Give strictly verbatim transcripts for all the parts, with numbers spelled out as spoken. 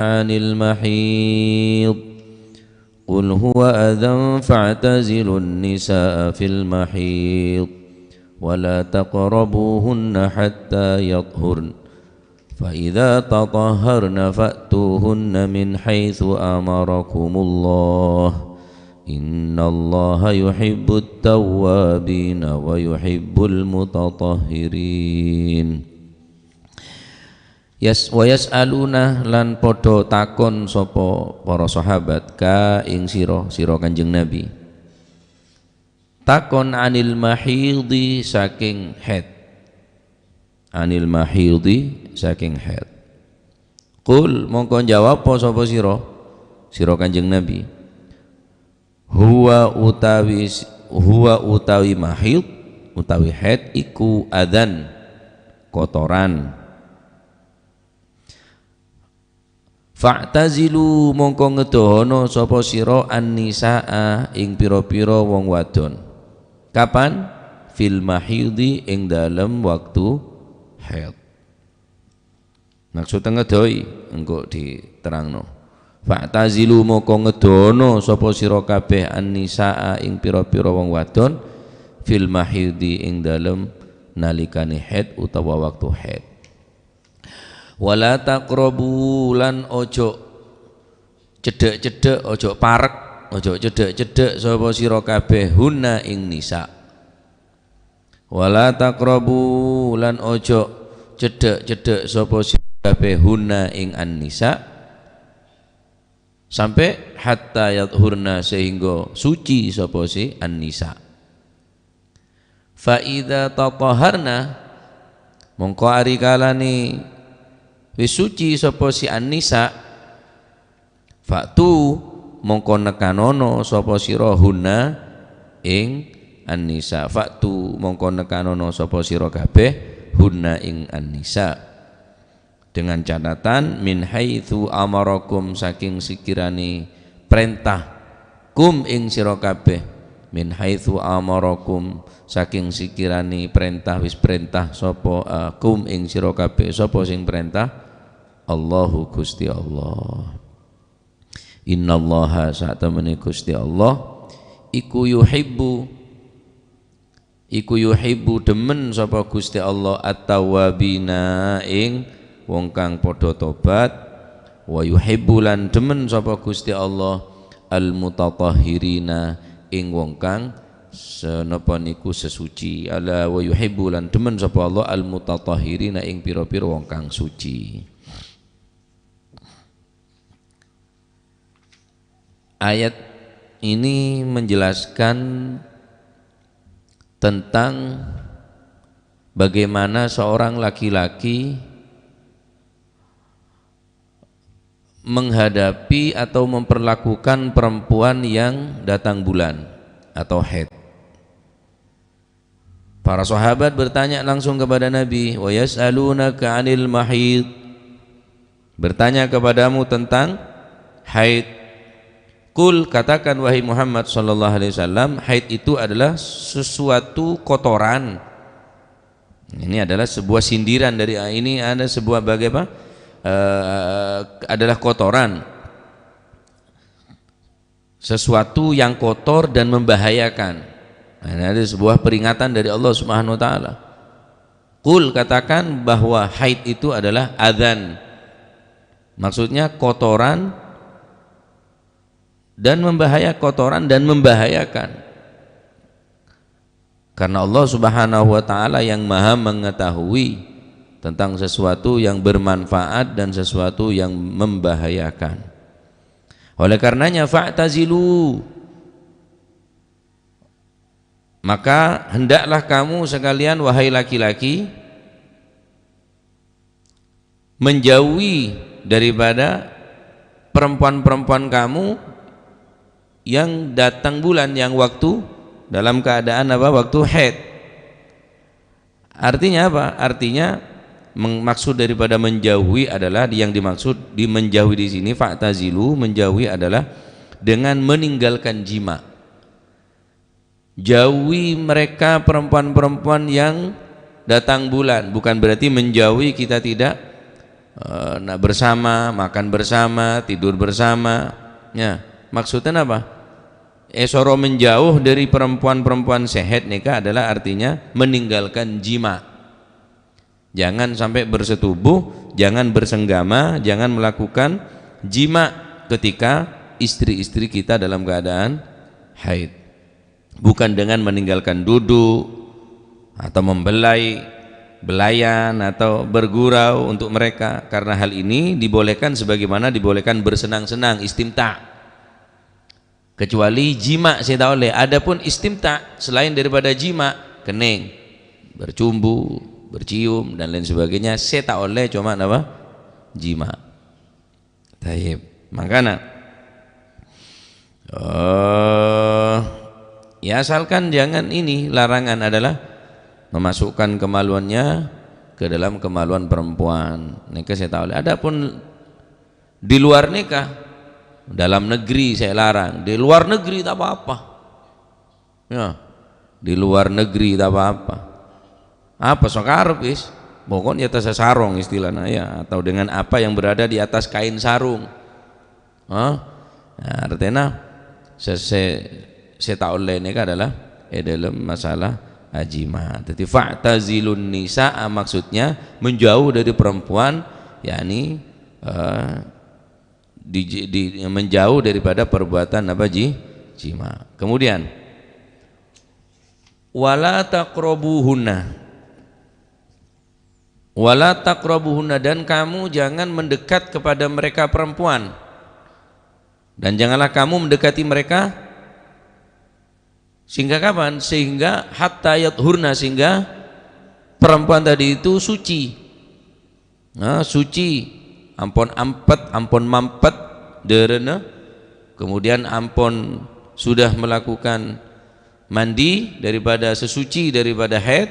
عن المحيض. قل هو أذى فاعتزلوا النساء في المحيض ولا تقربوهن حتى يطهرن فإذا تطهرن فأتوهن من حيث أمركم الله إن الله يحب التوابين ويحب المتطهرين. Yas-, wa yas'aluna, lan padha takon sapa para sahabat ka ing sira, sira Kanjeng Nabi. Takon anil mahidhi, saking haid. Anil mahidhi, saking haid. Qul, mongko njawab sapa sira, sira Kanjeng Nabi. Huwa utawi s-, huwa utawi mahid, utawi haid iku adzan, kotoran. Fa'tazilu, mongko ngedohono sapa sira an-nisaa, ing pira-pira wong wadon. Kapan? Fil mahidhi, ing dalem waktu haid. Maksudnya ngedoi, engko diterangno. Fa'tazilu, mongko ngedono sapa sira kabeh an-nisaa, ing pira-pira wong wadon, fil mahidhi, ing dalem nalikane haid utawa waktu haid. Wala taqrabu, lan ojo cedhek-cedhek, ojo parek, ojo cedhek-cedhek sapa sira kabeh hunna ing nisa. Wala taqrabu, lan ojo cedhek-cedhek sapa sira kabeh hunna ing an-nisa, sampe hatta yathurna, sehingga suci sapa si an-nisa. Fa idza tatahharna, mongko ari kalane wis suci sapa si an-nisa, fa'tu, mongko nekanono sapa sira hunna ing an-nisa. Fa'tu, mongko nekanono sapa sira kabeh hunna ing an-nisa. Dengan catatan, min haitsu amarakum, saking sekirane perintah, kum, ing sira kabeh. Min haitsu amarakum, saking sekirane perintah, wis perintah sapa, eh, kum, ing sira kabeh. Sapa sing perintah? Allahu, Gusti Allah. Innallaha, satemene Gusti Allah, iku yuhibbu, iku yuhibbu, demen sapa Gusti Allah, at-tawwabina, ing wong kang padha tobat, wa yuhibbu, lan demen sapa Gusti Allah, al-mutatahhirina, ing wong kang se-, napa niku sesuci. Ala wa yuhibbu, lan demen sapa Allah, al-mutatahhirina, ing pira-pira wong kang suci. Ayat ini menjelaskan tentang bagaimana seorang laki-laki menghadapi atau memperlakukan perempuan yang datang bulan atau haid. Para sahabat bertanya langsung kepada Nabi, "Wa yas'alunaka 'anil mahid." Bertanya kepadamu tentang haid. Qul, katakan, wahai Muhammad sallallahu alaihi wasallam, haid itu adalah sesuatu kotoran. Ini adalah sebuah sindiran dari, ini ada sebuah bagai apa? Eh, adalah kotoran. Sesuatu yang kotor dan membahayakan. Nah, ini ada sebuah peringatan dari Allah Subhanahu wa taala. Qul, katakan bahwa haid itu adalah adzan. Maksudnya kotoran dan membahaya-, kotoran dan membahayakan. Karena Allah Subhanahu wa taala yang Maha Mengetahui tentang sesuatu yang bermanfaat dan sesuatu yang membahayakan. Oleh karenanya, fa'tazilu, maka hendaklah kamu sekalian, wahai laki-laki, menjauhi daripada perempuan-perempuan kamu yang datang bulan, yang waktu dalam keadaan apa? Waktu haid. Artinya apa? Artinya, meng-, maksud daripada menjauhi adalah, yang dimaksud di menjauhi di sini, fa'tazilu, menjauhi adalah dengan meninggalkan jima. Jauhi mereka, perempuan-perempuan yang datang bulan. Bukan berarti menjauhi kita tidak, eh, na-, bersama, makan bersama, tidur bersama. Ya, maksudnya apa? Èsoro menjauh dari perempuan-perempuan sè haid nèka adalah artinya meninggalkan jima. Jangan sampai bersetubuh, jangan bersenggama, jangan melakukan jima ketika istri-istri kita dalam keadaan haid. Bukan dengan meninggalkan duduk atau membelai, belayan atau bergurau untuk mereka, karena hal ini dibolehkan sebagaimana dibolehkan bersenang-senang, istimta'. Kecuali jima' sè ta' ollè. Adapun istimta' selain daripada jima', kenning, bercumbu, bercium, dan lain sebagainya, sè ta' ollè coma napa? Jima'. Taib. Mangkana, eh, ya asalkan jangan ini, larangan adalah memasukkan kemaluannya ke dalam kemaluan perempuan. Nèka sè ta' ollè. Adapun di luar nikah, dalam negeri saya larang, di luar negeri tak apa-apa. Ya, di luar negeri tak apa-apa. Apa sè èkarep, is? Pokoknya atas sarung istilahnya, ya, atau dengan apa yang berada di atas kain sarung. Hah? Nah, artinya sè, sè, sè ta' ollè nèka adalah è dalam masalah jima'. Jadi fa'tazilun nisa'a maksudnya menjauh dari perempuan, yakni, eh, di, di, menjauh daripada perbuatan apa, ji-, jima'. Kemudian, wala taqrabuhunna. Wala taqrabuhunna, dan kamu jangan mendekat kepada mereka perempuan. Dan janganlah kamu mendekati mereka. Sehingga kapan? Sehingga hatta yathurna, sehingga perempuan tadi itu suci. Nah, suci, ampon ampet, ampon mampet dârâna, kemudian ampon sudah melakukan mandi daripada sesuci daripada haid,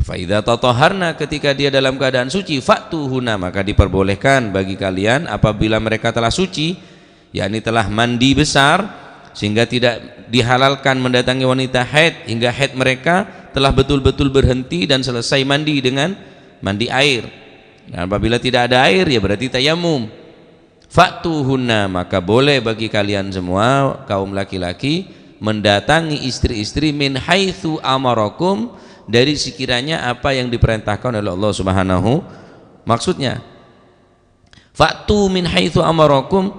fa idza tatahharna, ketika dia dalam keadaan suci, fa'tuhunna, maka diperbolehkan bagi kalian apabila mereka telah suci, yakni telah mandi besar, sehingga tidak dihalalkan mendatangi wanita haid hingga haid mereka telah betul-betul berhenti dan selesai mandi dengan mandi air. Dan apabila tidak ada air, ya berarti tayamum. Fa'tuhunna, maka boleh bagi kalian semua, kaum laki-laki, mendatangi istri-istri min haitsu amarakum, dari sekiranya apa yang diperintahkan oleh Allah Subhanahu. Maksudnya, fa'tu min haitsu amarakum,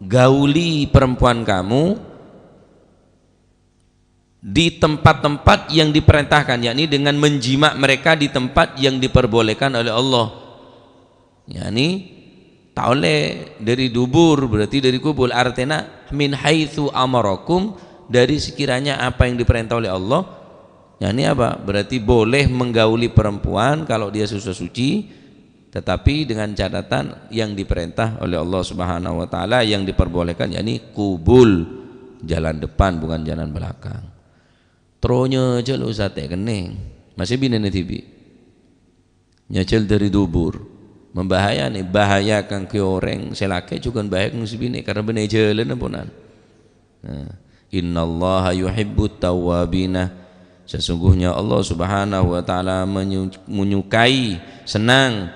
gauli perempuan kamu di tempat-tempat yang diperintahkan, yakni dengan menjima' mereka di tempat yang diperbolehkan oleh Allah. Yakni, ta' ollè dâri dubur, berarti dâri kubul. Artèna, min haitsu amarakum, dari sekiranya apa yang diperintah oleh Allah. Yakni apa? Berarti boleh menggauli perempuan kalau dia sudah suci, tetapi dengan catatan yang diperintah oleh Allah Subhanahu wa Ta'ala, yang diperbolehkan, yakni kubul, jalan depan, bukan jalan belakang. Terro nyajhâl, Ustaz, ta' kenning. Masè binèna dhibi'. Nyajhâl dâri dubur. Mambahayana, bahaya kaangghuy orèng sè lakè', jhughân bahaya kaangghuy sè binè', karena bânnè jhâlânna ponan. Nah, innallaha yuhibbut tawwabina. Sesungguhnya Allah Subhanahu wa Ta'ala menyu-, menyukai, senang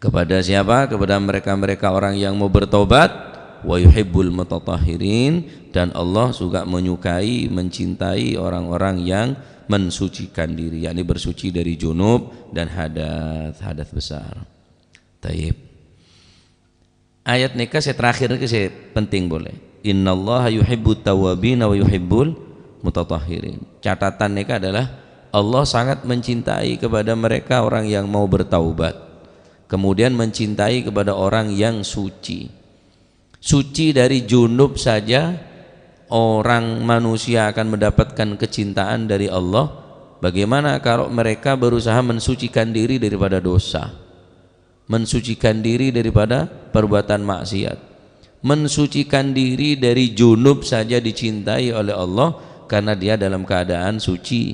kepada siapa? Kepada mereka-mereka orang yang mau bertobat. Wa yuhibbul mutatahhirin, dan Allah juga menyukai, mencintai orang-orang yang mensucikan diri, yakni bersuci dari junub dan hadas, hadas besar. Taib. Ayat nèka sè terakhir nèka sè penting polè. Innallaha yuhibbut tawwabina wa yuhibbul mutatahhirin. Catatan nèka adalah Allah sangat mencintai kepada mereka orang yang mau bertaubat. Kemudian mencintai kepada orang yang suci. Suci dari junub saja orang manusia akan mendapatkan kecintaan dari Allah. Bagaimana kalau mereka berusaha mensucikan diri daripada dosa? Mensucikan diri daripada perbuatan maksiat. Mensucikan diri dari junub saja dicintai oleh Allah karena dia dalam keadaan suci.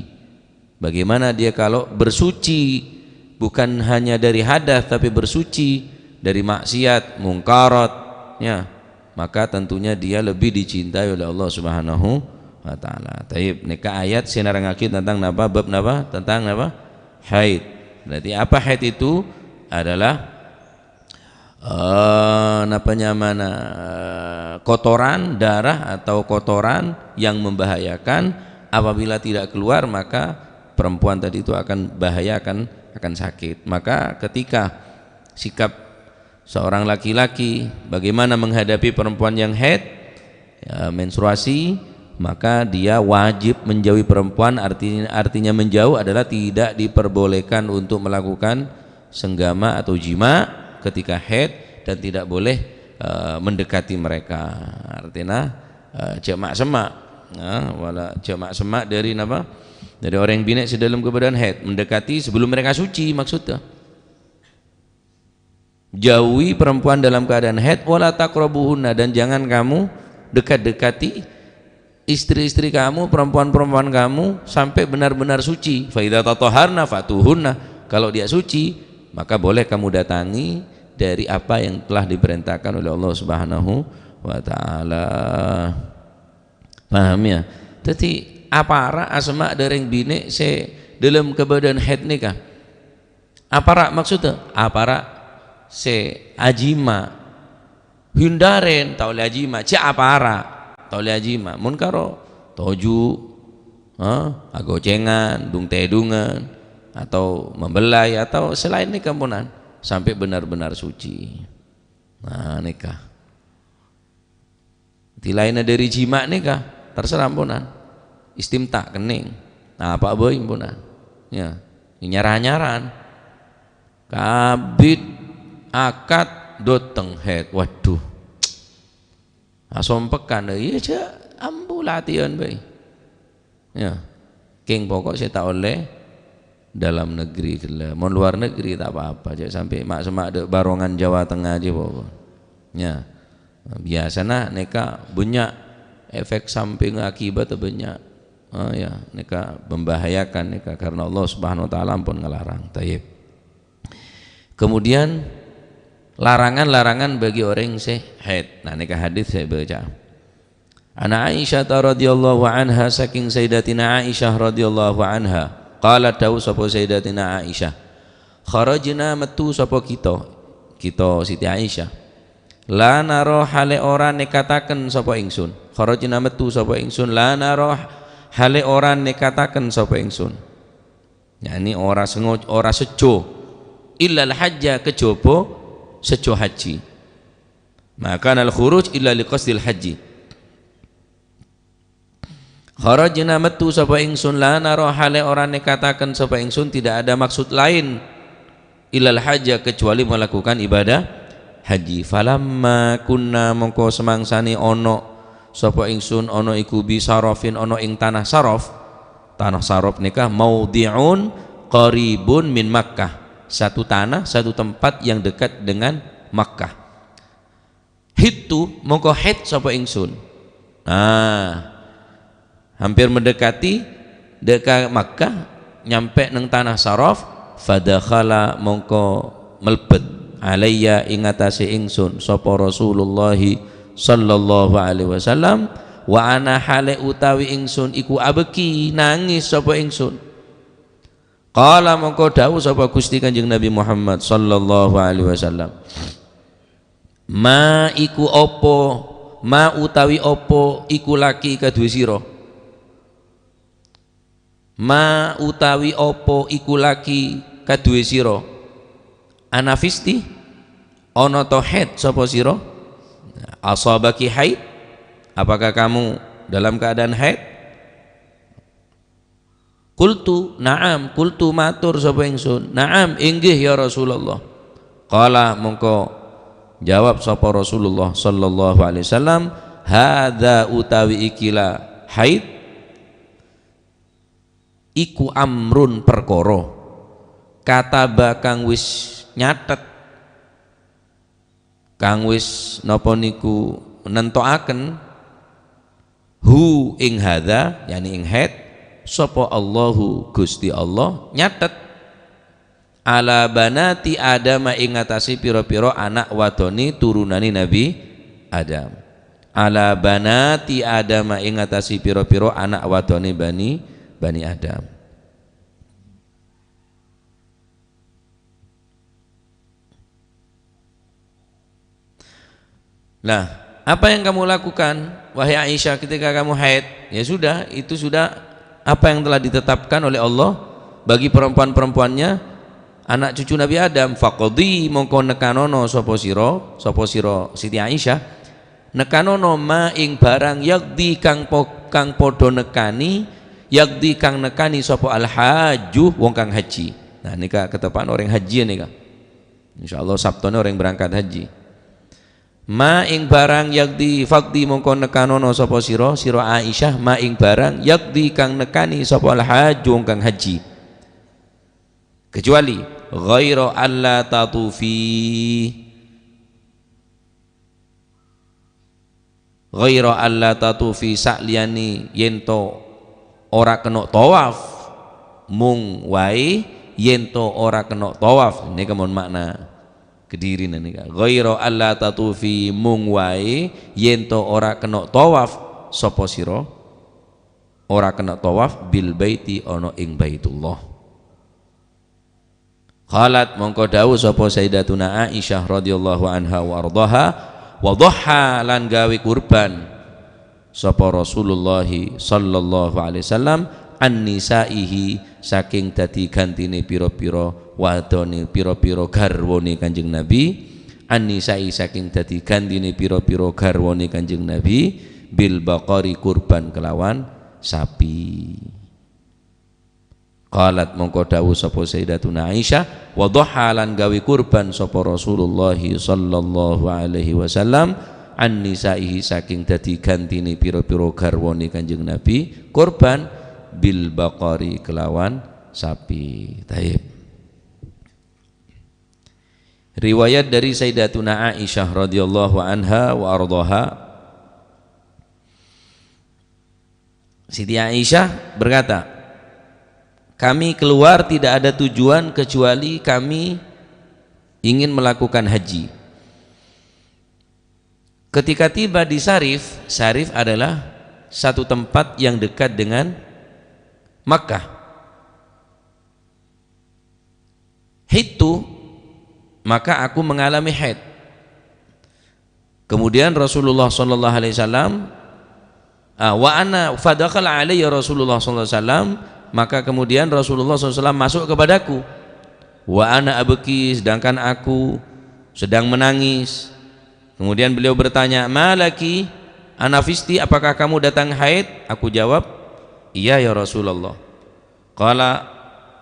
Bagaimana dia kalau bersuci bukan hanya dari hadas tapi bersuci dari maksiat, mungkarat, ya, maka tentunya dia lebih dicintai oleh Allah Subhanahu wa Ta'ala. Taib, nèka ayat sè nerrangaghi tentang napa? Bab napa? Tentang napa? Haid. Berarti apa haid itu? adalah, eh, napa nyamana, eh, kotoran, darah atau kotoran yang membahayakan. Apabila tidak keluar, maka perempuan tadi itu akan bahaya, akan, akan sakit. Maka ketika sikap seorang laki-laki bagaimana menghadapi perempuan yang haid, ya, menstruasi, maka dia wajib menjauhi perempuan, artinya, artinya menjauh adalah tidak diperbolehkan untuk melakukan senggama atau jima ketika haid dan tidak boleh, eh, mendekati mereka. Artinya, eh, jhâ' ma'-semma'. Nah, wala jhâ' ma'-semma' dari napa? Dari orang binè' sè dalam keadaan haid, mendekati sebelum mereka suci maksudnya. Jauhi perempuan dalam keadaan haid, wala taqrabuhunna, dan jangan kamu dekat-dekati istri-istri kamu, perempuan-perempuan kamu sampai benar-benar suci. Fa idza tatahharna fatuhunna. Kalau dia suci, maka boleh kamu datangi dari apa yang telah diperintahkan oleh Allah Subhanahu wa taala. Paham ya? Jadi, apara asma' dâreng binè' sè dalam keadaan haid nèka? Apara maksudnya? Apara sè ajima. Hindaren, ta' ollè ajima. Jhâ' apara, ta' ollè ajima. Mon karo toju', ha, agocengan, dung-tèdungan, atau membelai, atau selain nèka ampunan, sampai benar-benar suci. Nah, nèka. Dilaèna dâri jima' nèka, terserah ampunan. Istimta' kennèng. Apa bhâi ampunan. Ya, nyara-nyaran. Kabit akad doteng haid. Waduh. Asompekan, iyâ jhâ' ambu latèyan bhâi. Ya. Kèng pokok sè ta' ollè dalam negeri ghellâ'. Mon luar negeri ta' apa-apa, jhâ' sampè' ma'-semma' dâ' barongan Jawa Tengah jiyâ pokok. Ya. Biasana nèka bânnya' efek samping akibat bânnya'. Ah, ya, nèka membahayakan nèka karena Allah Subhanahu wa taala ampon ngalarang. Tayyib. Kemudian larangan-larangan bagi orang sè haid. Nah, nèka hadis sè bâca. An Aisyah radhiyallahu anha, saking Sayyidatina Aisyah radhiyallahu anha. Qalat, dawuh sapa Sayyidatina Aisyah, "Kharajna, mettu sapa kita," kita Siti Aisyah, "la nara, halè ora nèkataken sapa ingsun." Kharajna, mettu sapa ingsun, "la nara, halè ora nèkataken sapa ingsun." Yakni ora sengo-, ora sejjho. "Illal hajja," kejaba sejjho haji. "Ma kanal khuruj illa liqasdil haji." Kharajna, mettu sapa ingsun, la nara, halè ora nèkataken sapa ingsun, tidak ada maksud lain, illal hajja, kecuali melakukan ibadah haji. "Falamma kunna," mongko samangsane ana sapa ingsun, ana iku bi Sarafin, ana ing tanah Saraf. Tanah Saraf nika maudhi'un qaribun min Makkah, satu tanah, satu tempat yang dekat dengan Makkah. "Hidtu," mongko haid sapa ingsun. Nah, hampir mendekati deka Makkah, nyampe neng tanah Saraf, fadakhala, mongko melbet, alayya, ing atase ingsun, sapa Rasulullah sallallahu alaihi wasallam, wa ana, hale utawi ingsun iku abeki, nangis sapa ingsun. Qala, mongko dawuh sapa Gusti Kanjeng Nabi Muhammad sallallahu alaihi wasallam, "Ma iku apa, ma utawi apa iku laki kaduwe sira? Ma utawi apa iku laki kaduwe sira? Anafisti, ana ta haid sapa sira? Asabaki haid? Apakah kamu dalam keadaan haid?" Qultu, "Na'am." Qultu, matur sapa ingsun, "Na'am, inggih ya Rasulullah." Qala, mongko jawab sapa Rasulullah sallallahu alaihi wasallam, "Hadza, utawi ikila haid, iku amrun, perkara, kataba, kang wis nyatet, kang wis napa niku nentokaken, hu, ing hadza, yani ing haid, sapa Allahu, Gusti Allah, nyatet, ala banati Adama, ing atase pira-pira ana' wadone turunane Nabi Adam. Ala banati Adama, ing atase pira-pira ana' wadone Bani, Bani Adam." Nah, apa yang kamu lakukan, wahai Aisyah, ketika kamu haid? Ya sudah, itu sudah apa yang telah ditetapkan oleh Allah bagi perempuan-perempuannya, anak cucu Nabi Adam. Faqdi, mongko nekanono sapa sira, sapa sira Siti Aisyah, nekanono ma ing barang yaqdi kang po-, kang padha nekani, yaqdi kang nekani sapa al-hajju, wong kang haji. Nah, nika ketepan orang haji nika. Insyaallah Sabtone orang berangkat haji. Ma ing barang yaqdi, faqdi, mongko nekanono sapa sira, sira Aisyah, ma ing barang yaqdi kang nekani sapa al-hajju, wong kang haji. Kecuali ghaira alla tatufi. Ghaira alla tatufi, sakliyane yen to ora kena tawaf, mung wae yen to ora kena tawaf. Neka mon makna Kediri nèka. Ghaira alla tatufi, mung wae yen to ora kena tawaf sapa sira, ora kena tawaf bil baiti, ana ing Baitullah. Qalat, mongko dawuh sapa Sayyidatuna Aisyah radhiyallahu anha wa ardhaha, wa dhaha, lan gawe kurban sapa Rasulullah sallallahu alaihi wasallam, an nisaihi, saking dadi gantine pira-pira wadone, pira-pira garwane Kanjeng Nabi, an nisai, saking dadi gantine pira-pira garwane Kanjeng Nabi, bil baqari, kurban kelawan sapi. Qalat, mongko dawuh sapa Sayyidatuna Aisyah, wa dhaha, lan gawe kurban sapa Rasulullah sallallahu alaihi wasallam, an nisaihi, saking dadi gantine pira-pira garwane Kanjeng Nabi, kurban bil baqari, kelawan sapi. Taib. Riwayat dari Sayyidatuna Aisyah radhiyallahu anha wa ardhaha. Siti Aisyah berkata, "Kami keluar tidak ada tujuan kecuali kami ingin melakukan haji." Ketika tiba di Sarif, Sarif adalah satu tempat yang dekat dengan Makkah. Hidtu, maka aku mengalami haid. Kemudian Rasulullah sallallahu alaihi wasallam, ah, wa ana, fadakhala alayya Rasulullah sallallahu alaihi wasallam, maka kemudian Rasulullah sallallahu alaihi wasallam masuk kepadaku. Wa ana abki, sedangkan aku sedang menangis. Kemudian beliau bertanya, "Ma laki? Anafisti, apakah kamu datang haid?" Aku jawab, "Iya, ya Rasulullah." Qala,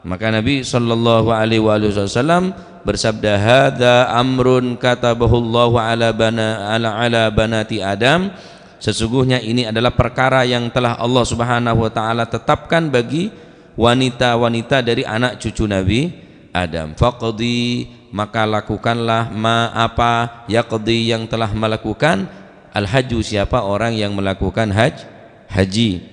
maka Nabi sallallahu alaihi wa alihi wasallam bersabda, "Hadza amrun katabahullahu ala bana-, ala, ala banati Adam." Sesungguhnya ini adalah perkara yang telah Allah Subhanahu wa taala tetapkan bagi wanita-wanita dari anak cucu Nabi Adam. Faqdi, maka lakukanlah ma apa yaqdi yang telah melakukan al-hajju, siapa orang yang melakukan haj-, haji.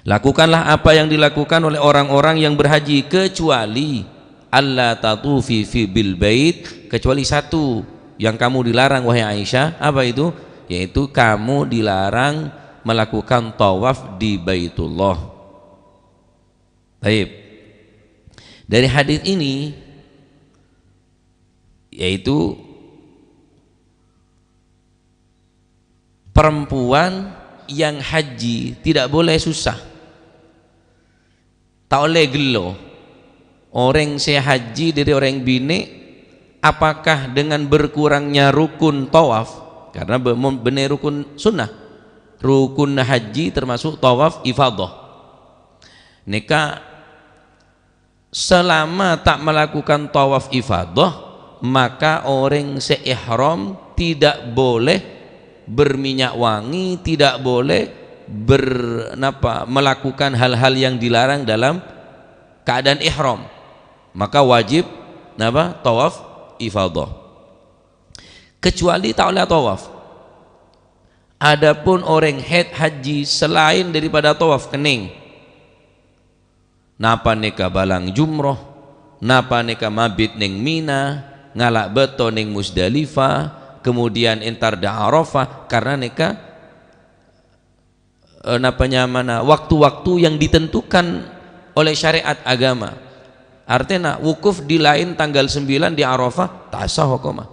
Lakukanlah apa yang dilakukan oleh orang-orang yang berhaji, kecuali alla tatufi fi bil bait, kecuali satu yang kamu dilarang, wahai Aisyah. Apa itu? Yaitu kamu dilarang melakukan tawaf di Baitullah. Baik. Dari hadis ini, yaitu perempuan yang haji tidak boleh susah. Ta' ollè ghellu. Orèng sè haji dhâri orèng binè', apakah dengan berkurangnya rukun tawaf? Karena be-, mem-, bânnè rukun sunnah. Rukun haji termasuk tawaf ifadah. Nèka selama tak melakukan tawaf ifadah, maka orang sè ihram tidak boleh berminyak wangi, tidak boleh ber-, napa, melakukan hal-hal yang dilarang dalam keadaan ihram. Maka wajib napa? Tawaf ifadah. Kecuali tak oleh tawaf. Adapun orang haid haji selain daripada tawaf kenning, napa nèka bâlâng jumroh, napa nèka mabit neng Mina, ngala' bâto neng Muzdalifah, kemudian entar dâ' Arafah, karena nèka, eh, napa nyamana, waktu-waktu yang ditentukan oleh syariat agama. Artèna, wukuf di lain tanggal sembilan di Arafah, ta' sah hokomma.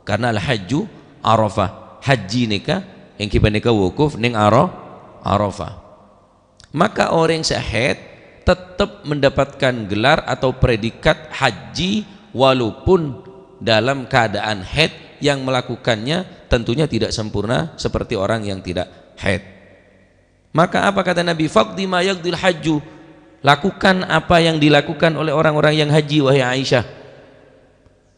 Karena al-hajju Arafah. Haji nèka èngghi panèka wukuf neng Ara-, Arafah. Maka orèng sè haid tettep mendapatkan gelar atau predikat haji walaupun dalam keadaan haid, yang melakukannya tentunya tidak sempurna seperti orang yang tidak haid. Maka apa kata Nabi? "Faqdi ma yaqdil hajju." Lakukan apa yang dilakukan oleh orang-orang yang haji, wahai Aisyah.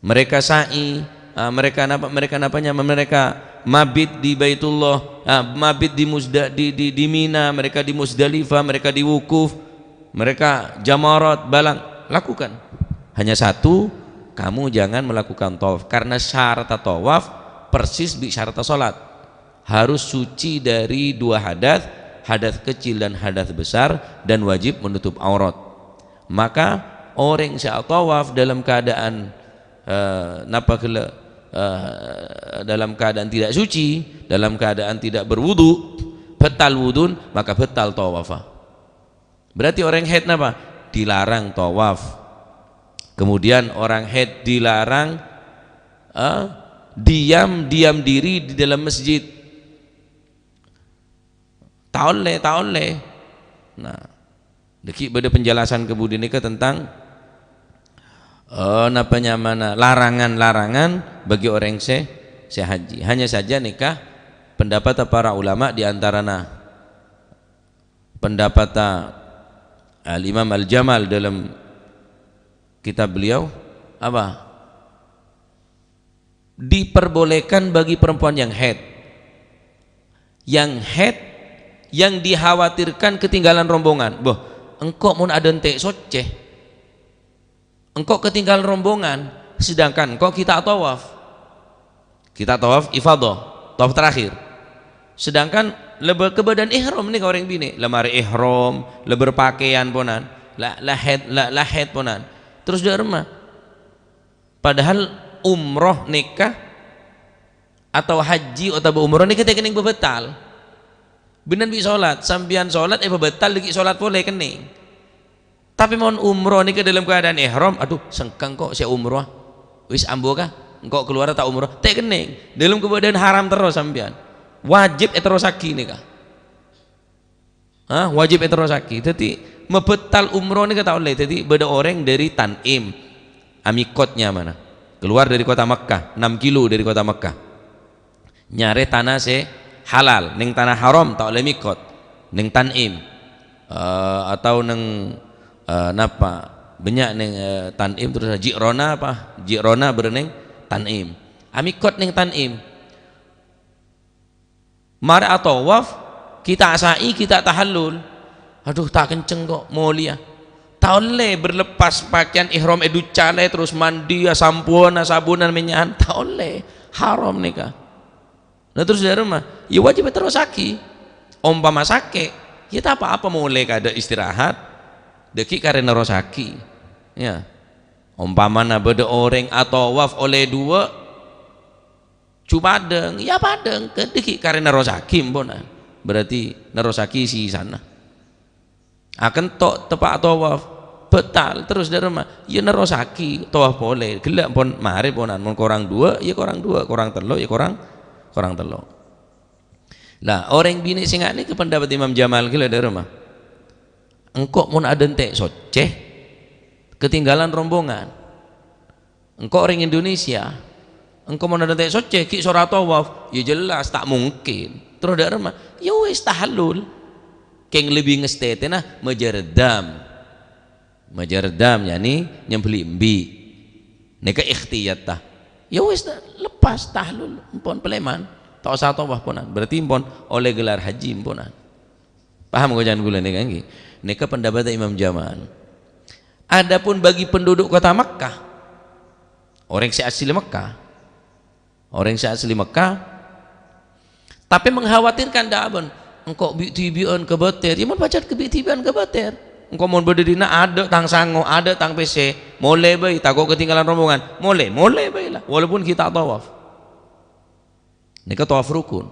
Mereka sa'i, ah, mereka napa, mereka napanya, mereka mabit di Baitullah, ah, mabit di Muzda-, di, di, di Mina, mereka di Muzdalifah, mereka di wukuf, mereka jamarat, balang, lakukan. Hanya satu, kamu jangan melakukan tawaf, karena syarat tawaf persis bi syarat salat. Harus suci dari dua hadas, hadas kecil dan hadas besar, dan wajib menutup aurat. Maka orèng sè atawaf dalam keadaan, eh, napa ghellâ', eh, dalam keadaan tidak suci, dalam keadaan tidak berwudu, batal wudun, maka batal tawafa. Berarti orèng haid napa? Dilarang tawaf. Kemudian orang haid dilarang, eh, diam, diam diri di dalam masjid. Ta' ollè, ta' ollè. Nah, dhâggi' bâdâ penjelasan kabudiyân nèka tentang, eh, napa nyamana larangan-larangan bagi orèng sè, sè haji. Hanya saja nèka pendapat para ulama, di antarana pendapat Al-Imam Al-Jamal dalam kitab beliau, apa? Diperbolehkan bagi perempuan yang haid. Yang haid, yang dikhawatirkan ketinggalan rombongan. Boh, engko' mon adântè' soccè, engko' ketinggalan rombongan, sedangkan engko' ghi' ta' tawaf. Ghi' ta' tawaf ifadah, tawaf terakhir. Sedangkan la bâ-, kabâdâ'ân ihram nèka orèng binè', la marè ihram, la berpakaian ponan, la, la haid, la, la haid ponan. Terros dâ' remma? Padahal umroh nèka atau haji otabâ umroh nèka ta' kennèng bâbâtal. Bânnè bi' solat, sampèyan solat èbâbâtal dhâggi' solat polè kennèng. Tapè mon umroh nèka dâlâm keadaan ihram, "Adu, sengkang ko' sè umroh. Wis ambu ka, engko' kalowar ta' umroh." Ta' kennèng. Dâlâm kabâdâ'ân haram terros sampèyan. Wajib èterrossaghi nèka. Hah? Wajib èterrossaghi. Dhâddhi, mabâtal umroh nèka ta' ollè. Dhâddhi, bâdâ orèng dâri Tan'im. Amikot nyamana. Keluar dari kota Mekkah, enam kilo dari kota Mekkah. Nyarè tana sè halal, neng tana haram ta' ollè mikot, neng Tan'im. Eh, atau neng, eh, napa? Bânnya' neng, eh, Tan'im terros Ji'rana apa? Ji'rana bâreng neng Tan'im. Amikot neng Tan'im. Marè atawaf, ghi' ta' sa'i, ghi' ta' tahallul. Aduh, ta' kenceng ko', molèya. Ta' ollè berlepas pakaian ihram èduccalè terros mandi, asamponna, sabunnan, mènya'an. Ta' ollè. Haram nèka. Nah, terros dâ' remma, ya wajib èterrossaghi. Ompama sakè', ya ta' pa-apa molè kadâ' istirahat. Dhâggi' karè nerrossaghi. Ya. Ompamana bâdâ orèng atawaf ollè duwâ', jhu padâng, ya padâng, kadhi ghi' karè nerrossaghi emponan. Berarti nerrossaghi sisana. Akento' teppa' tawaf, bâtal, terros dâ' remma, ya nerrossaghi tawaf polè. Ghellâ' empon marè ponan, mon korang duwâ', ya korang duwâ', korang tello', ya korang, korang tello'. Lah, orèng binè' sè nga' nèka pendapat Imam Jamal ghellâ' dâ' remma. Engko' mon adântè' soccè, ketinggalan rombongan. Engko' orèng Indonesia, engko' mon adântè' soccè, ghi' soro atawaf, ya jelas ta' mungkin. Terros dâ' remma, ya wis tahallul. Kèng lebbi ngastètèna majâr dam. Majâr dam, yani nyembelli embi'. Nèka ikhtiyat ta. Ya wis, ta-, lepas tahallul, empon palèman. Ta' osa tawaf ponan. Berarti empon ollè gelar haji emponan. Paham koca'an kaulâ nèka, ngghi? Nèka pendapat Imam Jamal. Adapun bagi penduduk kota Mekkah, orèng sè asli Mekkah, orèng sè asli Mekkah, tapè mengkhawatirkan dâ' abân, engko' bi'-dhibi'ân kabâtèr, ya mon pajhât ka bi'-dhibi'ân kabâtèr. Engko' mon bâdâ dinna' adâ' tang sango, adâ' tang pèssè, molè bhâi, tako' ketinggalan rombongan, molè, molè bhâi la, walaupun ghi' ta' tawaf. Nèka tawaf rukun.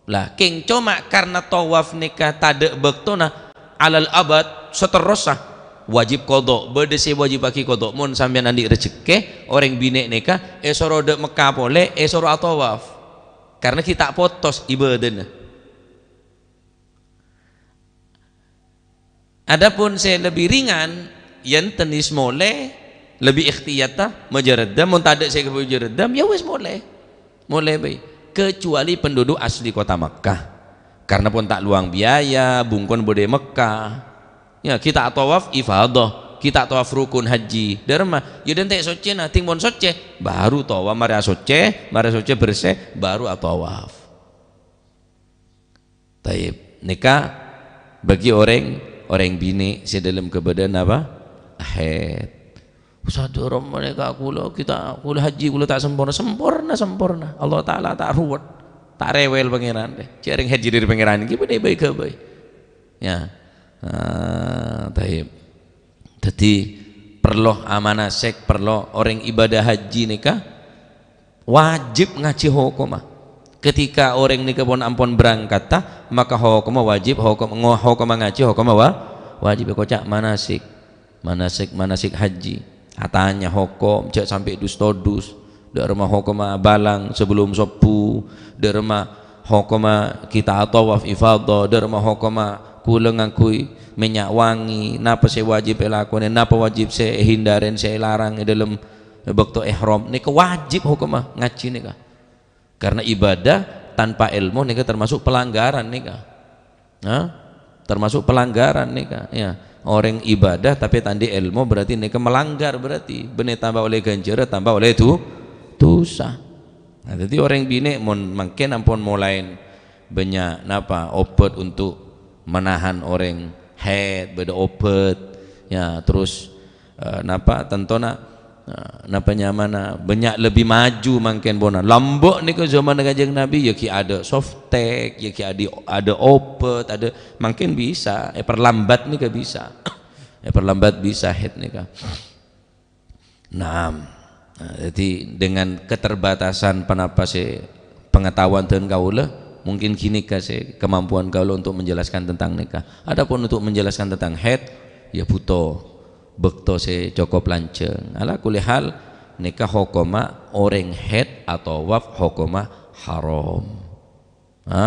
Lah, kèng coma karna tawaf nèka tadâ' bâktona, alal abad, saterrossa, wajib qadha. Bâdâ sè wajibaghi qadha. Mon sampèyan andi' rejekkè, orèng binè' nèka èsoro dâ' Mekkah polè, èsoro atawaf. Karena ghi' ta' potos ibadana. Adapun sè lebbi ringan, yèn tennis molè, lebbi ikhtiyat ta, maja reddhâm, mon tadâ' sè èghâbây maja reddhâm, ya wis molè. Molè bhâi. Kecuali penduduk asli kota Makkah. Karena pon ta' lowang biaya, bungkona bâdâ è Mekkah. Ya, ghi' ta' tawaf ifadhah, ghi' ta' tawaf rukun haji. Dâremma, ya dântè' soccèna, tèng mon soccè, baru tawaf, marè asoccè, marè soccè bersè, baru atawaf. Taib. Nèka bagi orèng, orèng binè' sè dâlem kabâdâ'ân apa? Haid. "Ustaz, dâremma nèka kaulâ, kita, kaulâ haji, kaulâ ta' samporna." Samporna, samporna. Allah Ta'ala ta' ruwet. Ta' rewel Pangèran, deh. Jhâ' rèng haji dâri Pangèran, ghi' bânnè bhâi-ghâbây. Ya. Ah, taib. Dhâddhi, parlo amanasik, parlo orèng ibadah haji nèka wajib ngajhi hokomma. Ketika orèng nèka pon ampon berangkat, ta, maka hokomma wajib, hokom, ngo-, hokomma ngajhi, hokomma wa-, wajib èkoca' manasik. Manasik, manasik haji. Atanya hokom, jhâ' sampè' dus-todus. Dâremma hokomma abâlang sabellum sobbhu. Dâremma hokomma kita atawaf ifadhah. Dâremma hokomma kaulâ ngangghuy mènnya' wangi. Napa sè wajib èlakonè, napa wajib sè èhindarè, sè èlarang è dâlem bâkto ihram. Nèka wajib hokomma ngajhi nèka. Karena ibadah tanpa ilmu nèka termasuk pelanggaran nèka. Hah? Termasuk pelanggaran nèka, ya. Orèng ibadah tapè ta' andi' èlmo berarti nèka melanggar berarti. Bânnè tamba ollè ghânjhârân, tamba ollè du-, dusa. Nah, dhâddhi orèng binè' mon mangkèn ampon molaè bânnya' napa, obat untuk menahan orèng haid, bâdâ obat. Ya, terus Eh, napa, tantona, eh, napa nyamana bânnya' lebbi maju mangkèn pona. Lambâ' nèka zaman Kanjeng Nabi, ya ghi' adâ' softek, ya ghi' adâ', adâ' obat, adâ', mangkèn bisa, èparlambat nèka bisa. Èparlambat bisa haid nèka. Naam. Nah, jadi dengan keterbatasan panapa sè pengetahuan dân kaulâ, mungkin ghânèka sè kemampuan kaulâ untuk menjelaskan tentang nèka. Adapun untuk menjelaskan tentang haid, ya bhuto bâkto sè cokop lanjhâng. Ala kulli hal, nèka hokomma orèng haid atawaf hokomma haram. Ha?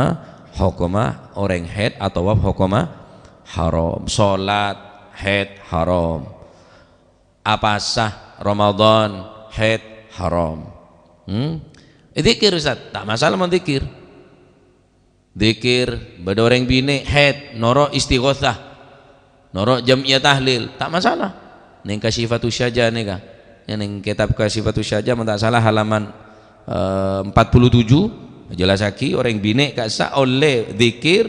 Hokomma orèng haid atawaf hokomma haram. Salat haid haram. Apasa Ramadan haid haram. Hmm? Dzikir, Ustaz. Ta' masalah mon dzikir. Dzikir, bâdâ orèng binè' haid, noro' istighosah, noro' jam'iyah tahlil, ta' masalah. Nèng Kasyifatus Syaja nèka. Ya, nèng kitab Kasyifatus Syaja, mon ta' salah, halaman, eh, empat puluh tujuh, jelasaghi orèng binè' ka'issa' ollè dzikir,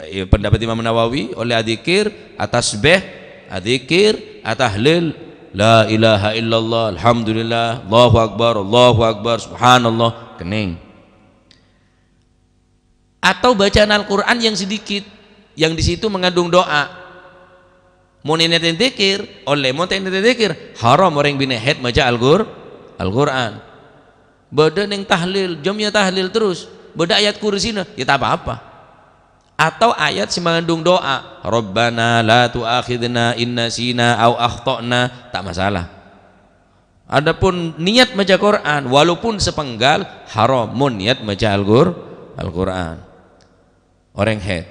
eh, pendapat Imam Nawawi, ollè adzikir, atasbih, adzikir, atahlil, la ilaha illallah, alhamdulillah, Allahu Akbar, Allahu Akbar, subhanallah, kennèng. Atau bacaan Al-Quran yang sedikit, yang di situ mengandung doa. Mon ènètè dzikir, ollè, mon ta' ènètè dzikir, haram orèng binè' haid maca Al-Qur-, Al-Qur'an. Bâdâ nèng tahlil, jam'iyah tahlil terus, bâdâ ayat kursina, ya ta' apa-apa. Atau ayat sè mengandung doa, "Rabbana la tu'akhidna in nasina au akhta'na," ta' masalah. Adapun niat maca Qur'an, walaupun sepenggal, haram mon niat maca Al-Qur-, Al-Qur'an. Orèng haid.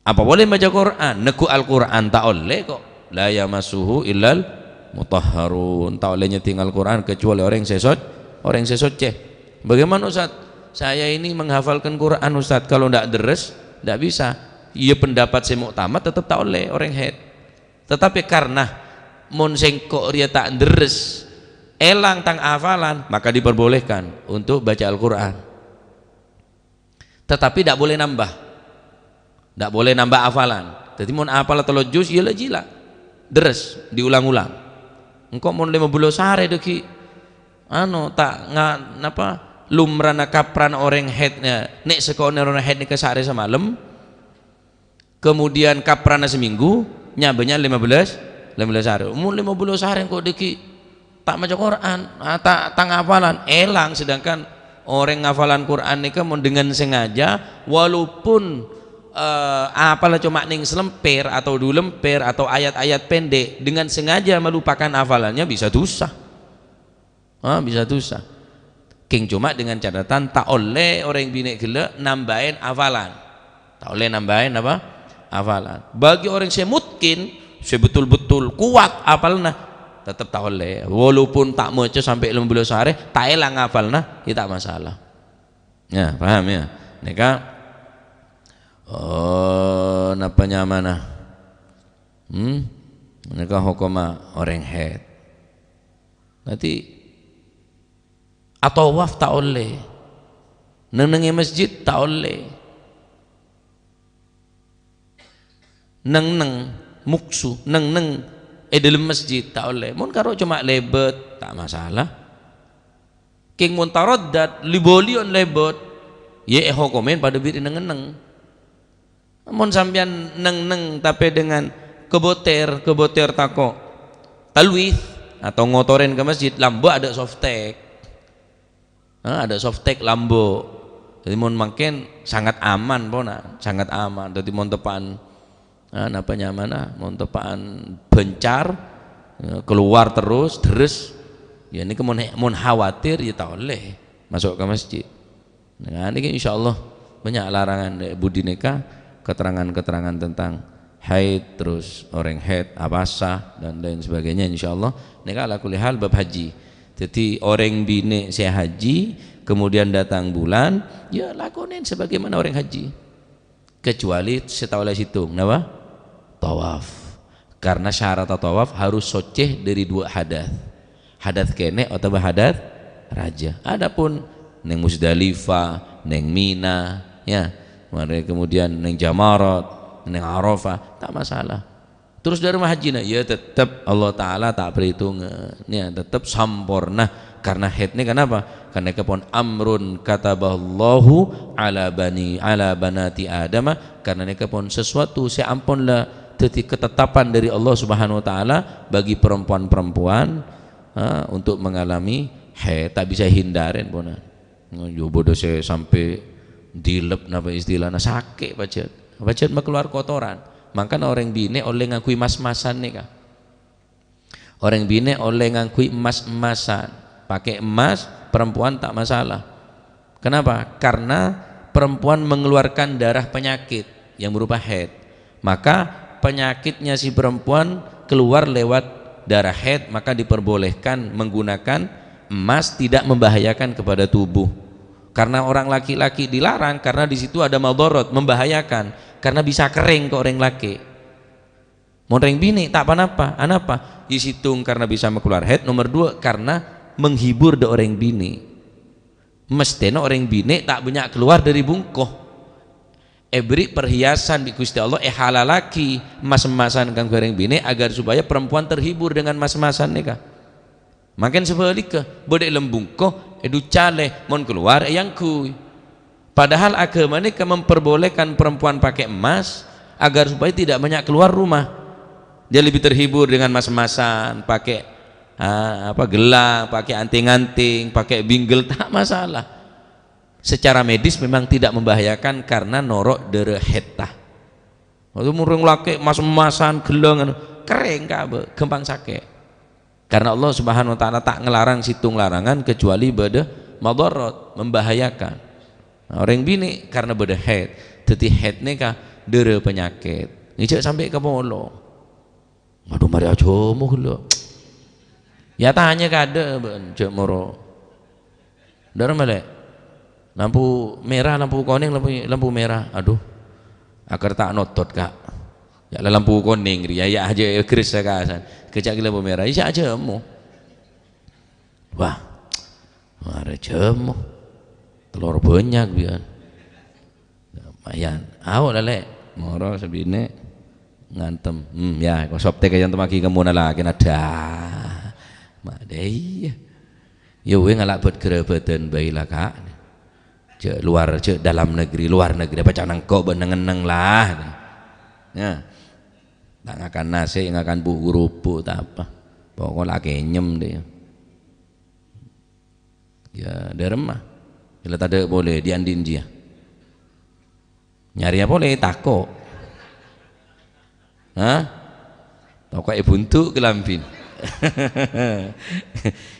Apa polè maca Qur'an? Neggu' Al-Qur'an ta' ollè kok. "La yamassuhu illal mutahharun." Ta' ollè nyèddhing Al-Qur'an kecuali orèng sè soc-, orèng sè soccè. "Bagaimana, Ustaz? Saya ini menghafalkan Qur'an, Ustaz. Kalau ndak deres, ndak bisa." Iya, pendapat sè mu'tamad tetep ta' ollè orèng haid. Tetapi karena mon sèngko' rèya ta' ndherres, èlang tang afalan, maka diperbolehkan untuk baca Al-Qur'an. Tetapi ndak boleh nambah. Ndak boleh nambah afalan. Dhâddhi mon apal tello juz, ya la jila. Deres, diulang-ulang. Engko' mon lèma bellâs arè dâggi', anu, ta' nga-, napa, lumrana kaprana orèng haid, ya, nè' sakonè' orèng haid nèka saarè samalem, kemudian kaprana samènggu, nya-, bânnya' lèma bellâs, lèma bellâs arè. Mon lèma bellâs arè engko' dâggi' ta' maca Qur'an, ah, ta', ta' ngafalan, èlang. Sedangkan orèng ngafalan Qur'an nèka mon dengan sengaja, walaupun, eh, apal coma nèng selempèr atau du lempèr atau ayat-ayat pendek, dengan sengaja melupakan hafalannya bisa dosa. Ah, bisa dosa. Kèng coma dengan catatan, ta' ollè orèng binè' ghellâ' nambâi hafalan. Ta' ollè nambâi apa? Hafalan. Bagi orang sè mungkin, sè betul-betul kuat apalna, tetep ta' ollè. Walaupun ta' maca sampè' lèma bellâs arè, ta' èlang apalna, ya ta' masalah. Ya, paham ya? Nèka, oh, napa nyamana? Hmm? Nèka hokomma orèng haid. Nanti atawaf ta' ollè. Neng-neng è masjid ta' ollè. Neng-neng mokso, neng-neng è dâlem masjid ta' ollè. Mon karo coma lèbât, ta' masalah. Kèng mon taraddad, li-bâliân lèbât, ya èhokomè padâ bi' neng-neng. Mon sampèyan neng-neng tapè dengan kebotèr, kebotèr tako' talwis atau ngotorèn ka masjid, lambâ' adâ' softek. Ah, adâ' softek lambâ'. Jadi mon mangkèn sangat aman, pona, sangat aman. Jadi mon teppa'an, ah, napa nyamana, mon teppa'an bâncar, ya, keluar terus, deres, ya nèka mon, mon khawatir, ya ta' ollè maso' ka masjid. Nah, nèka insyaallah bânnya' larangan, eh, budi nèka, keterangan-keterangan tentang haid, terus orèng haid, apasa, dan lain sebagainya, insyaallah. Nèka ala kulli hal bab haji. Jadi, orèng binè' sè haji, kemudian datang bulan, ya lakonè sebagaimana orèng haji. Kecuali sè ta' ollè sèttong, napa? Tawaf. Karena syarat tawaf harus socè dâri dua hadas. Hadas kènè' otabâ hadas rajâ. Adapun neng Muzdalifah, neng Mina, ya, mare kemudian neng Jamarat, neng Arafah, ta' masalah. Terus dâri ma hajjina, ya tetep Allah Ta'ala ta' perhitongè, ya tetep samporna. Karena haid nèka napa? Karena nèka pon amrun kataballahu ala bani, ala banati Adama. Karena nèka pon sesuatu sè ampon la dhâddhi ketetapan dâri Allah Subhanahu wa Ta'ala bagi perempuan-perempuan, ha, untuk mengalami haid, ta' bisa hindarèn, pona. Yo, bâdâ sè sampè' dilep, napa istilahna, sakè' pajhât. Pajhât makalowar kotoran. Mangkana orèng binè' ollè ngangghuy mas-masan nèka. Orèng binè' ollè ngangghuy mas-masan. Pakè emas, perempuan ta' masalah. Kenapa? Karena perempuan mengeluarkan darah penyakit yang berupa haid. Maka penyakitnya si perempuan keluar lewat darah haid, maka diperbolehkan menggunakan emas tidak membahayakan kepada tubuh. Karena orang laki-laki dilarang karena di situ ada madharat, membahayakan. Karena bisa kerèng ka orèng lakè'. Mon rèng binè' ta' pa-napa, anapa? Sèttong karena bisa makalowar haid, nomor dua karena menghibur dâ' orèng binè'. Mestèna orèng binè' ta' bânnya' kalowar dâri bungko. Èberri' perhiasan bi' Ghustè Allah, èhalallaghi mas-masan kaangghuy orèng binè' agar supaya perempuan terhibur dengan mas-masan nèka. Mangkèn sabhâligghâ, bâdâ è lambungko, èducalè, mon kalowar èangghuy. Padahal aghâma nèka memperbolehkan perempuan pakai emas agar supaya tidak banyak keluar rumah. Dia lebih terhibur dengan mas-masan, pakai, ah, apa, gelang, pakai anting-anting, pakai binggel, tak masalah. Secara medis memang tidak membahayakan karena noro' dârâ haidda. Waktu mon rèng lakè' mas-masan, gelang, anu, kerèng kabâ, gampang sakè'. Karena Allah Subhanahu wa Ta'ala ta' ngalarang sèttong larangan kecuali bâdâ madharat, membahayakan. Nah, orèng binè' karena bâdâ haid, dhâddhi haid nèka dârâ panyakèt. Ngèjhâ' sampè' ka polo. Adhu, marè ajhâmo ghellâ'. Ya, tanya kadâ', bân, jhâ' moro. Dârâ malè. Lampu merah, lampu konèng, lampu, lampu merah. Adhu. Akar ta' notot, Ka'. Ya, la lampu konèng rèya, ya, ajhâ' gres sakasan. Kèjhâ' ghi' lampu merah, ya, ajhâmo. Wah. Marè ajhâmo. Telor bânnya' biyan. Lumayan. Ao, Lè'. Moro sabinè' ngantem. Hmm, ya, kok sopte kayan temagi kemuna lagi nada. Madai. Ya weh, ngala' bât-ghârâbâdhân bhâi la, Ka'. Jhâ' luar, jhâ' dalam negeri, luar negeri, apa can engko' bân neng-enneng lah. Ya. Ta' ngakan nasi, ngakan bu-, kerupuk, ta' apa. Pokok la kenyem deh. Ya, dâremma. Ella tadâ' polè, dhi'-andhi'en jiyâ. Nyarèya polè, tako'. Hah? Tako' èbuntu' kalambhina.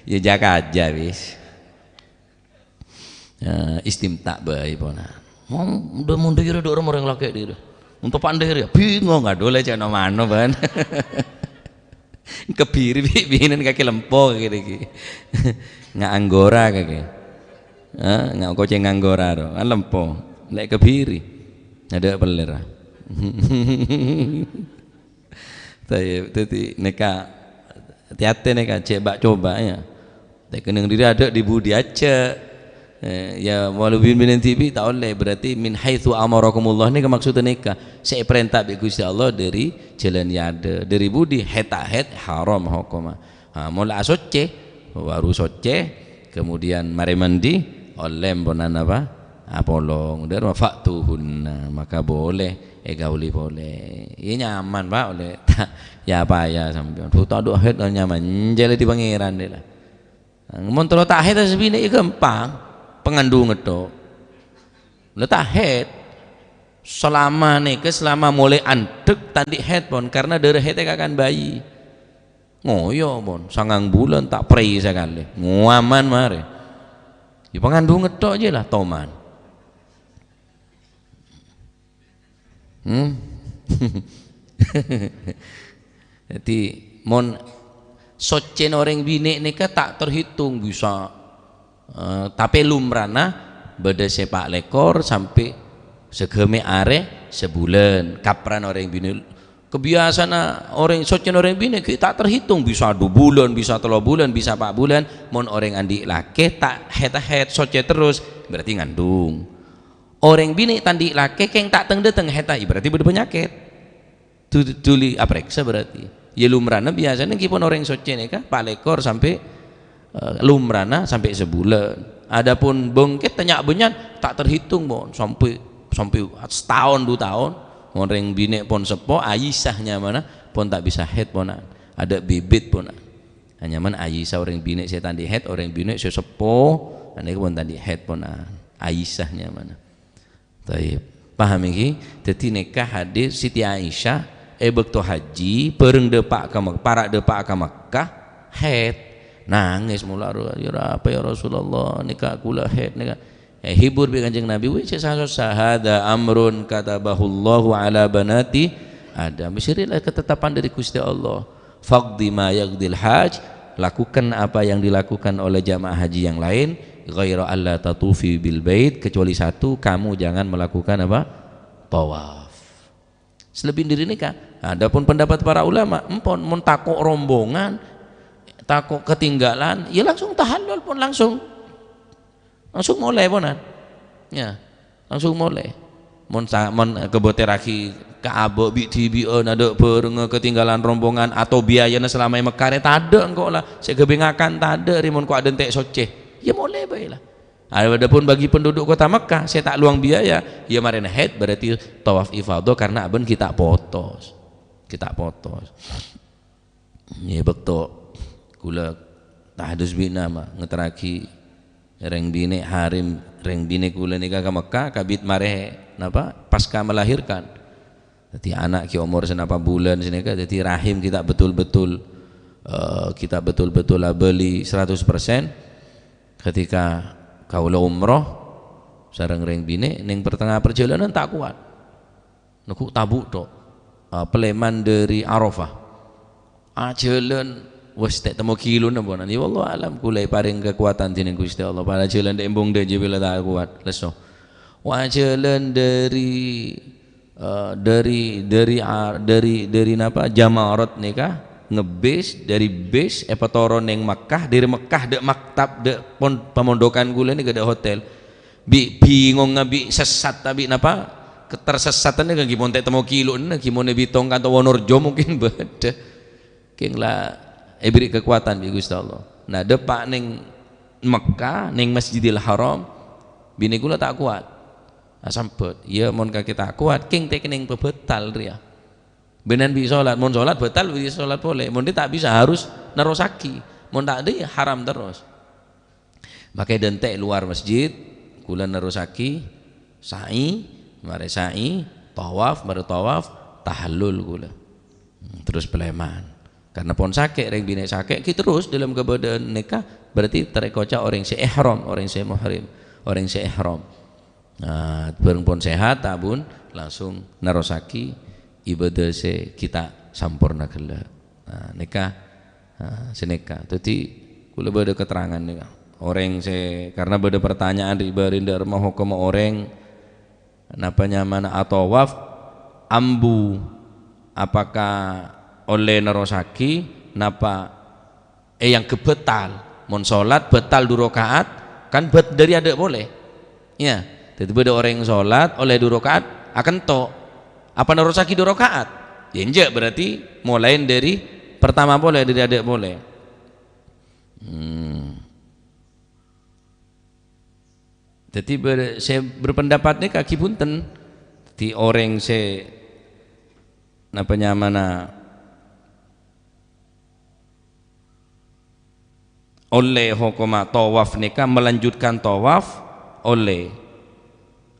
Ya, jhâ' kajâ, wis. Eh, istimta' bhâi, ponan. Mon, mondhâ-mondhâ jârèya dâ' rèng-orèng lakè' dâ' rèya. Mon topan dâ' rèya, bingung, adhu, la cè' no-mano, bân. Kebiri bi' binèn kakè lempo kakè nèkè. Nga' anggora kakè. Eh, nga' kocèng anggora ro. Kan lempo. Lè' kebiri. Adâ' pellèr, ah. Tayyib, dhâddhi nèka, tè-atè nèka, cè' bâ'-cobâ', ya. Tè kennèng dhiri adâ' dhi-budhi ajâ'. Eh, ya, walau bin-binèn dhibi' ta' ollè, berarti min haitsu amarakumullah nèka maksudnya nèka, sè èparènta bi' Ghustè Allah dhâri jhâlân è adâ'. Dhâri budhi, haid ta' haid, haram hokomma. Ha, mon la asoccè, baru soccè, kemudian marè mandi, ollè ponan apa? Apolong. Dhâr ma fa'tuhunna, maka boleh èkaulè polè. Iyâ nyaman, Pak, ollè ta', ya apa ya sampèyan. Duh, ta' dhu haid nyaman, jhâlâ dhi Pangèran, dhi la. Mon terro ta' haid, sè binè' ghâmpang, pangandhung ngetto. La ta' haid. Selama nèka, selama molaè andhek, ta' andi' haid pon, karena dârâ haid èkakan bayi. Ngoyo pon, sangang bulân ta' prèi sakalè. Ngoaman marè. Ya, pangandhung ngetto jâ la, toman. Hmm? Dhâddhi, mon soccèna orèng binè' nèka ta' terhitung bisa, eh, tapè lumrana bâdâ sè pa' lèkor sampè' saghâmè' arè sabulân. Kaprana orèng binè', kebiasaanna orèng, soccèna orèng binè' ghi' ta' terhitung, bisa dhu bulân, bisa tello bulân, bisa pa' bulân. Mon orèng andi' lakè ta' haid-haid, soccè terros, berarti ngandung. Orèng binè' ta' andi' lakè kèng ta' teng-dâteng haid, berarti bâdâ panyakèt. Du-, dhuli aparèksa berarti. Ya, lumrana biasana ghi pon orèng soccè nèka pa' lèkor sampè', eh, lumrana sampè' sabulân. Adapun bengket tanya bânnya'an ta' terhitung pon sampè', sampè' sataon, du taon. Mon rèng binè' pon seppo, Aisyah nyamana, pon ta' bisa haid ponan. Adâ' bibit ponan. Nyaman Aisyah orèng binè' sè ta' andi' haid, orèng binè' sè seppo, anèka pon ta' andi' haid ponan. Aisyah nyamana. Tayyib. Paham iki? Dhâddhi nèka hadis Siti Aisyah è bâkto haji, bhâreng dâpa' ka Mek-, para' dâpa' ka Mekkah, haid. Nangès mola, "Ya ra-, apa ya Rasulullah, nèka kaulâ haid nèka." Èhibur bi' Kanjeng Nabi, "Wis, jhâ' sa-, sossa. Hadza amrun katabahullahu ala banati Adam." Wis, inilah ketetapan dari Ghustè Allah. "Faqdi ma yaqdil haj," lakukan apa yang dilakukan oleh jamaah haji yang lain, "ghaira alla tatufi bil bait," kecuali satu, kamu jangan melakukan apa? Tawaf. Selebih dari nèka, adapun pendapat para ulama, empon, mon tako' rombongan, tako' ketinggalan, ya langsung tahallul pon langsung. Langsung molè ponan. Ya, langsung molè. Mon sa-, mon kebotèraghi ka abâ' bi'-dhibi'ân, adâ' bhârengnga ketinggalan rombongan atau biayana selama è Mekkah rè tadâ' engko' la, sè ghâbây ngakan tadâ' rè mon ko' adântè' soccè. Ya molè bhâi la. Adapun bagi penduduk kota Mekkah sè ta' luwang biaya, ya marèna haid berarti tawaf ifadah karena abân ghi' ta' potos. Ghi' ta' potos. Yâ, bâkto kaulâ tahadus bi' nama, ngaterraghi rèng binè' harim, rèng binè' kaulâ nèka ka Mekkah, kabit marè, napa, pasca melahirkan. Dhâddhi ana' ghi' omor sanapa bulân sanèka, dhâddhi rahim ghi' ta' betul-betul, eh, ghi' ta' betul-betul abâli seratus persen. Ketika kaulâ umroh sareng rèng binè', neng pertengahan perjalanan ta' kowat. Neggu' tabu' tok. Ah, palèman dâri Arafah. Ajhâlân, wes, ta' temmo kilona ponan. Ya, wallahu alam, kaulâ èparèng kakowadhân dening Ghustè Allah. Padahal jhâlân dâ' embung dâ' jâ' bilâ ta' kowat, lesso. Wah, ajhâlân dâri, eh, dâri, dâri, dâri, dâri napa? Jamarat nèka, ngebis, dâri bis, èpatoron neng Mekkah, dâri Mekkah dâ' maktab, dâ' pon-, pamondokan kaulâ nèka dâ' hotel. Bi' bingongnga, bi' sessat, ta' bi' napa? Ketersesatan nèka ghi' pon ta' temmo kilona, ghi' mon è Bitong kanto Wonorejo mungkin bâdâ. Kèng la èbèrri' kakowadhân bi' Ghustè Allah. Nah, dâpa' neng Mekkah, neng Masjidil Haram, binè kaulâ ta' kowat. Asambhât, "Yâ, mon kakè ta' kowat, kèng ta' kennèng pabhâtal rèya." Bâ'na bi' solat, mon solat bhâtal, bi' solat polè. Mon ta' bisa, harus nerrossaghi. Mon ta' dâ', haram terros. Makè dântè' lowar masjid, kaulâ nerrossaghi sa'i, marè sa'i, tawaf, marè tawaf, tahallul kaulâ. Hmm, terros palèman. Karena pon sakè', rèng binè' sakè', ghi' terros dalam kabâdâ'ân nèka, berarti terkoca' orèng sè ihram, orèng sè muhrim. orèng sè ihram. Nah, bâreng pon sehat, ta' bun, langsung nerrossaghi ibadah sè ghi' ta' samporna ghellâ'. Nah, nèka, nah, sè nèka. Dhâddhi, kaulâ bâdâ keterangan nèka. Orèng sè, karena bâdâ pertanyaan ri-, bâri' dâ' remma hokomma orèng, napa nyamana atawaf, ambu, apakah ollè nerrossaghi, napa èangghep bâtal. Mon solat bâtal du raka'at, kan bât-, dâri adâ' polè. Iyâ, dhâddhi bâdâ orèng solat ollè du raka'at, akento. Apa nerrossaghi du raka'at? Yâ enjâ', berarti molaè dâri pertama polè, dâri adâ' polè. Hmm. Dhâddhi ber-, sè berpendapat nèka ghi bhunten. Dhâddhi orèng sè, napa nyamana, ollè hokomma tawaf nèka, melanjutkan tawaf, ollè.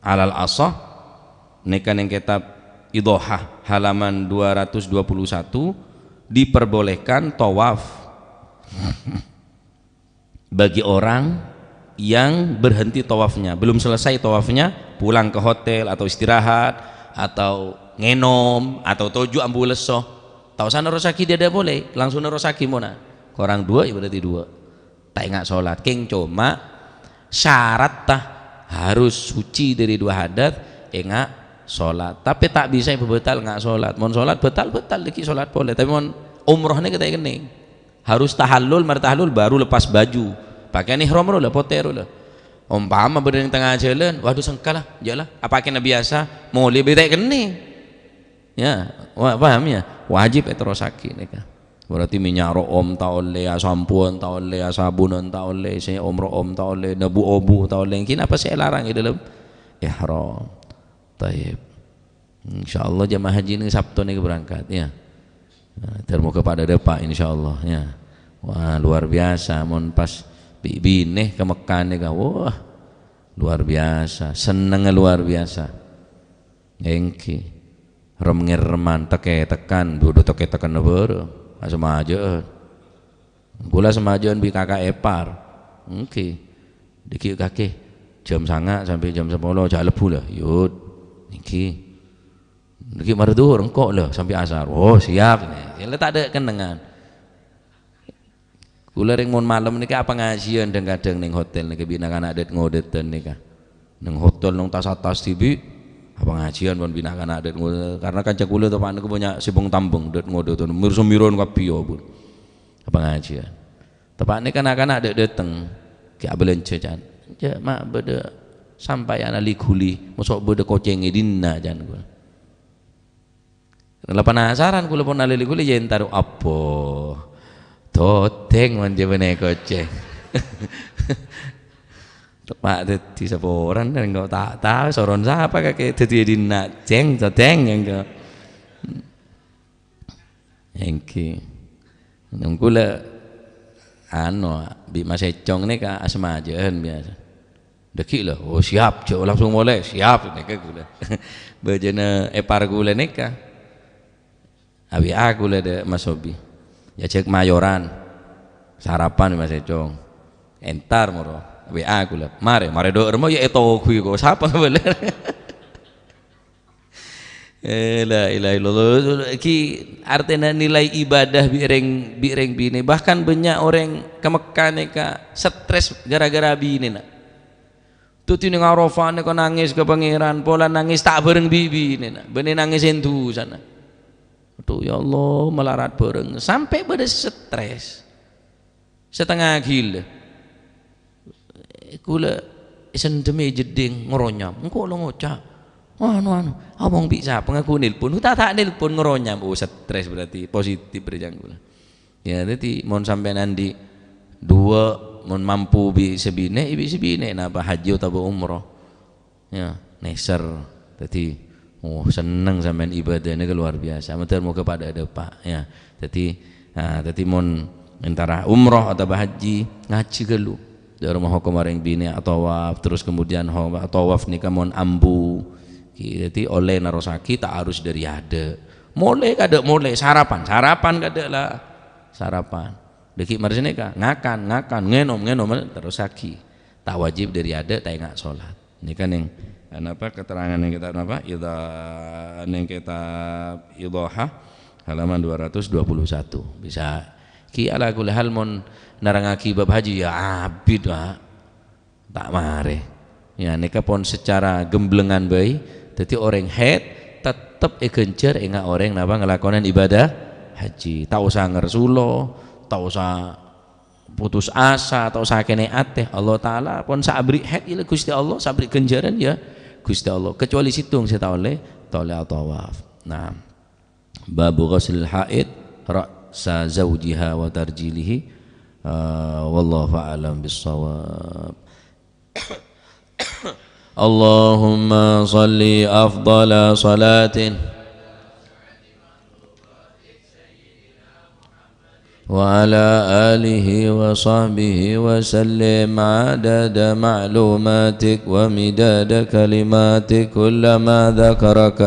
Alal ashah, nèka neng kitab Idhahah halaman dua ratus dua puluh satu, diperbolehkan tawaf bagi orang yang berhenti tawafnya, belum selesai tawafnya, pulang ke hotel atau istirahat, atau ngènom, atau toju' ambu lesso. Ta' osa nerrossaghi dâ' adâ' polè, langsung nerrossaghi mona. Korang duwâ', yâ berarti duwâ'. Ta' enga' solat. Kèng coma syarat ta harus suci dâri duwâ hadas, enga' solat. Tapè ta' bisa èpabâtal enga' solat. Mon solat bâtal, bâtal, dâggi' solat polè. Tapè mon umroh nèka ta' kennèng. Harus tahallul, mara tahallul baru lepas baju. Pakaian ihram rowa la, potè rowa la. Ompama bâdâ neng tengnga jhâlân, waduh, sengka la, jhâ' la, apakèna biyasa, molè bi' ta' kennèng. Ya, wa-, paham ya? Wajib èterrossaghi nèka. Berarti mènnya' ro'om ta' ollè, asampowan ta' ollè, asabunan ta' ollè, sè om ro'om ta' ollè, nebbhu obu ta' ollè. Ènggi napa sè èlarang è dâlem ihram? Taib. Insyaallah jamaah haji neng Sabtu nèka berangkat, ya. Nah, dan moga padâ dâpa', insyaallah, ya. Wah, luar biasa. Mon pas bi-, binè ka Mekkah nèka, wah, luar biasa. Sennengnga luar biasa. Ènggi. Rem-ngèrman, tèkè-tèkèn, bâdâ tèkè-tèkènna bârâ'. Asemajâ'ân. Kaulâ semajâ'ân bi' kaka' èpar. Ènggi. Dâggi' kakè jam sanga' sampè' jam sapolo, jhâ' lebbhu la. Yut. Ènggi. Dâggi' mara dhuhur, engko' la, sampè' asar. Oh, siap. Iyâ la ta' adâ' kennengngan. Kaulâ rèng mon malem nèka apangajiyân dhâng-kadhâng neng hotel nèka bi' na'-kana' dât-ngodâdhân nèka. Neng hotel neng tas-atas dhibi', apangajiyân pon bi' na'-kana' dât-ngodâdhân. Karena kanca kaulâ teppa'na nèka bânnya' sè bâng-tambâng dât-ngodâdhân, mir-semmiron kabbhi ya pon. Apangajiyân. Teppa'na kan na'-kana' dâ-, dâteng, ghi' abâlânjhâ, can. Jhâ' ma' bâdâ sampèyan ali-ghuli, moso' bâdâ kocèng è dinna', can, kaulâ. La penasaran kaulâ pon alèli-ghuli, yâ èntar, abbâ. Totèng mon jhâ' bânnè kocèng. Teppa' dhâddhi saporan, engko' ta' tao soron sapa kakè dhâddhi è dinna'. Cèng, totèng, engko'. Ènggi. Neng kaulâ, anu, bi' Mas Ècong nèka asemajâ'ân biyasa. Dâggi' la, "Oh, siap, jhâ' langsung molè, siap," nèka kaulâ. Bâjâna èpar kaulâ nèka. A-W A kaulâ dâ' Mas Sobi. Èajhâk Mayoran. Sarapan Mas Ècong. Èntar moro. A-W A kaulâ. "Marè, marè dâ' remma yâ ètoghuwi ko'. Sapa bâlâ?" Eh, la ilaha illallah. Ki artèna nilai ibadah bi' rèng, bi' rèng binè. Bahkan bânnya' orèng ka Mekkah nèka stres gara-gara binèna. Dhâddhi neng Arafah nèka nangès ka Pangèran, pola nangès ta' bhâreng bi' binèna. Bânnè nangès è dhusana. Aduh, ya Allah, malarat bhâreng. Sampè' bâdâ stres. Satengnga ghilâ. Kaulâ èsendhemmè è jeddhing ngaronyam. Engko' la ngoca', "Anu, anu, abong bi' sapa ngaku nelpon?" Ta', ta' nelpon, ngaronyam. Oh, stres berarti, positif berarti kaulâ. Ya, dhâddhi mon sampèyan andi' duwâ', mon mampu bi' sè binè', ya bi' sè binè', napa haji otabâ umroh. Ya, nèsèr. Dhâddhi, oh, senneng sampèyan ibadahna kè luar biasa. Moghâ-moghâ padâ dâpa', ya. Dhâddhi, ah, dhâddhi mon èntara umroh otabâ haji, ngajhi ghâllu. Dâ' remma hokom orèng binè' atawaf, terus kemudian ho-, tawaf nèka mon ambu. Ki-, dhâddhi ollè nerrossaghi ta' harus dâri adâ'. Molè kadâ' molè, sarapan, sarapan kadâ' la. Sarapan. Dâgghi' marè sanèka, ngakan, ngakan, ngènom, ngènom, terrossaghi. Ta' wajib dâri adâ' ta' enga' sholat. Ini kan yang, eh, napa, keterangan yang kita, napa, Idha-, yang kitab Idhahah, halaman dua ratus dua puluh satu. Bisa. Ki ala kulli hal mon nerrangaghi bab haji, ya abit, Pak. Ta' marè. Ya, nèka pon secara gemblengan bhâi. Dhâddhi orèng haid tettep èghânjhâr enga' orèng napa ngalakonè ibadah haji. Ta' osa ngersula, ta' osa putus asa, ta' osa kènè' atè. Allah Ta'ala pon sè aberri' haid ya Ghustè Allah, sè aberri' ghânjhârân ya Ghustè Allah. Kecuali sèttong sè ta' ollè, ta' ollè atawaf. Nah, babu ghuslil haid ra'sa zaujiha wa tarjilihi. Ah, wallahu a'lam bissawab. اللهم صل أفضل صلاة وعلى آله وصحبه وسلم عدد معلوماتك ومداد كلماتك كلما ذكرك